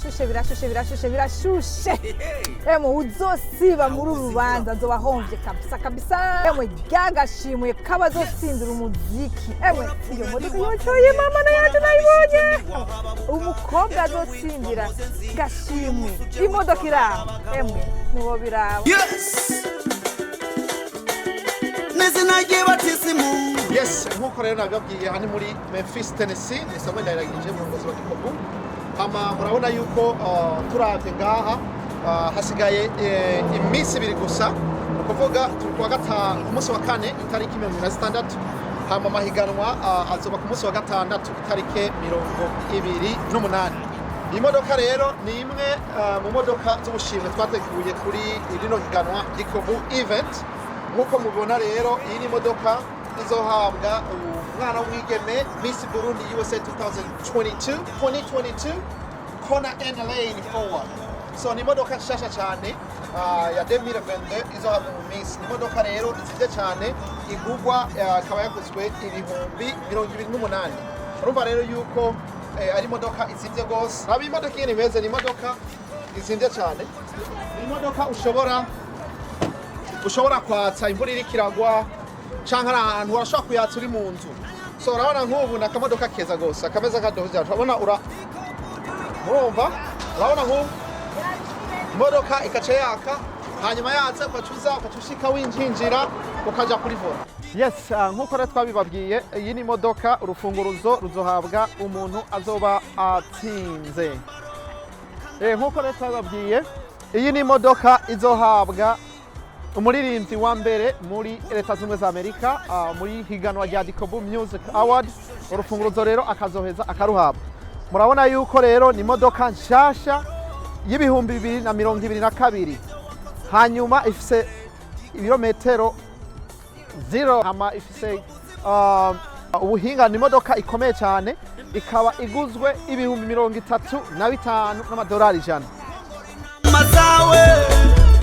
Birashushe, birashushe, birashushe, birashushe. Emwe, uzosiba muri uru rubanza azoba ahomvye kabisa kabisa. Emwe, ryagashimwe k'abazotsindira umuziki. Emwe, iyo modoka yocoye mama na yacu nayibonye. Umukobwa azotsindira gashimwe imodoka iraho, emwe, niwo biraba. Yes, n'izina ry'ibatisimu. Yes, nk'uko rero nabibabwiye, aha ni muri Memphis, Tennessee. Ni Samuel Ndayiragije, umurongozi wa Gikobu. Hama murabona yuko turavye ngaha, hasigaye iminsi 2 gusa. Ni ukuvuga turi kuwa gatanu, ku munsi wa kane itariki 26. Hama amahiganwa azoba ku munsi wa gatandatu itariki 28. Iyi modoka rero ni imwe mu modoka z'ubushimwe twateguye kuri rino higanwa Gikobu Event. Nk'uko mubibona rero, iyi ni imodoka izohabwa umwana w'umwigeme Miss Burundi USA 2022, 2022 Kona N Lane Forward. So ni imodoka nshasha cyane ya 2022 izohabwa mu Miss. Ni imodoka rero izimvye cyane, igurwa ikaba yaguzwe 28,000. Urumva rero yuko ari imodoka izimvye rwose. Raba imodoka ingene imeze, ni imodoka izimvye cyane. Ni imodoka ushobora kwatsa imvura iriko iragwa canke ari ahantu, urashobora kuyatsa uri mu nzu. So urabona nk'ubu ni akamodoka keza gose, akameze kadohoza. Urabona, murumva, urabona nk'ubu imodoka ikaca yaka, hanyuma yatse ukaca uza, ukaca ushika winjinjira, ukaja kuri volant. Yes, nk'uko rero twabibabwiye, iyi ni imodoka, urufunguruzo ruzohabwa umuntu azoba atsinze. Nk'uko rero twabibabwiye, iyi ni imodoka izohabwa umuririmbyi wa mbere muri Leta Zunze Ubumwe za Amerika muri higanwa rya Dikobu Music Award. Urufunguruzo rero akazoheza akaruhabwa. Murabona yuko rero ni imodoka nshasha y'2022, hanyuma ifise ibirometero 0, hama ifise ubuhinga. Ni imodoka ikomeye cyane, ikaba iguzwe 35,100. Mazawe.